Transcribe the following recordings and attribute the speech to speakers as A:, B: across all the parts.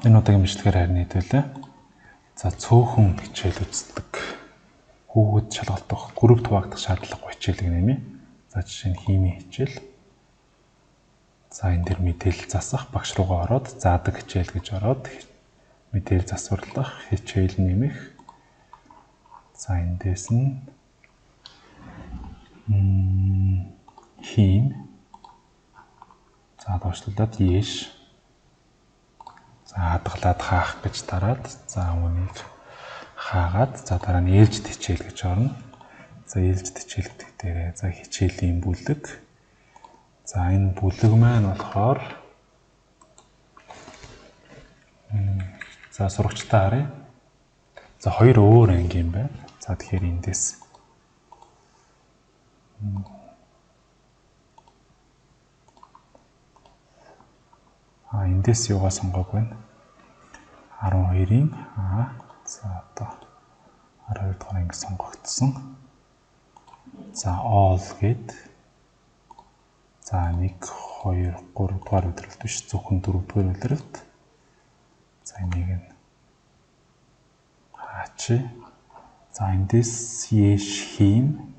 A: Энэ удаагийн бичлэгээр харин хэдүүлээ. За цөөхөн хичээл үздэг. Хүүхэд шалгалт өгөх, групп хуваагдах шаардлагагүй хичээлийг нэмье. За жишээ нь химийн хичээл. За энэ дэр мэдээлэл засах, багш руугаа ороод заадаг хичээл гэж ороод мэдээлэл засварлах, хичээл нэмэх. За эндээс нь хим. За доошлуулад еш. За хадгалаад хаах гэж дараад за үүнийг хаагаад за дараа нь ээлжид хичээл гэж орно. За ээлжид хичээл гэдэг дээрээ за хичээлийн бүлэг. За энэ бүлэг маань болохоор за сурагчтай харъя. За хоёр өөр анги юм байна. За тэгэхээр эндээс эндээс юугаа сонгоог байна. 12-ийн за одоо 12 дугаар анги сонгогдсон. За all гээд за 1 2 3 дугаар удирдалт биш, зөвхөн 4 дугаар удирдалт. За энийг нь хаачи. За эндээс еш хийм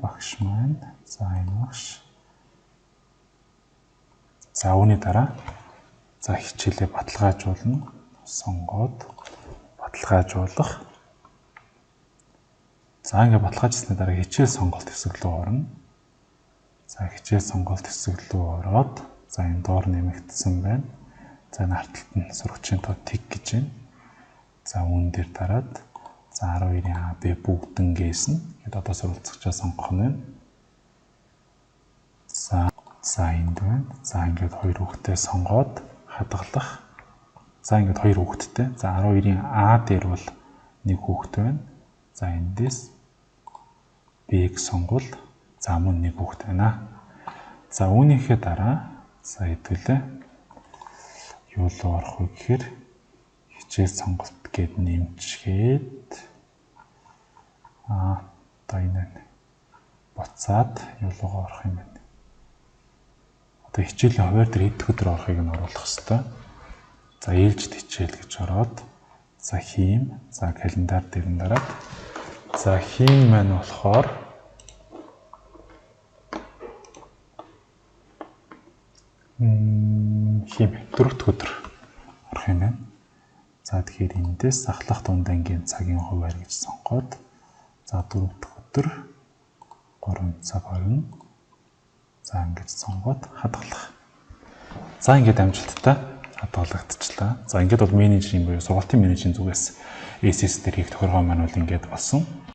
A: багш маань. За энэ багш. За үүний дараа за хичээлээ баталгаажуулна. Сонгоод баталгаажуулах. За ингээд баталгаажсны дараа хичээл сонголт хэсэг рүү орно. За хичээл сонголт хэсэг рүү ороод за энэ доор нэмэгдсэн байна. За энэ арталт нь сурагчийн тоо тэг гэж байна. За үүн дээр дараад за 12-ийн А Б бүгдэн гээсэн. Ингээд одоо суралцагчаа сонгох нь байна. За энд байна. За ингээд хоёр хүүхдээ сонгоод хадгалах. За ингээд хоёр хүүхэдтэй. За 12-ийн А дээр бол нэг хүүхэд байна. За эндээс Б-г сонгвол за мөн нэг хүүхэд байна. За үүнийхээ дараа за хэдүүлээ юу руу орох вэ гэхээр хичээл сонголт гээд нэмчгээд одоо энэ буцаад юу руугаа орох юм бэ? Одоо хичээлийн хуваар дээр хэд өдөр орохыг нь оруулах хэрэгтэй. За ээлжид хичээл гэж ороод за хийм, за календар дээр нь дараад за хийм маань болохоор хийм 4 дахь өдөр орох юм байна. За тэгэхээр эндээс ахлах дунд ангийн цагийн хуваар гэж сонгоод за 4 дахь өдөр 3 цаг орно. За ингэж сонгоод хадгалах. За ингээд амжилттай хадгалагдчихлаа. За ингээд бол менежерийн буюу сургалтын менежерийн зүгээс SS дээр хийх тохиргоо маань бол ингээд болсон.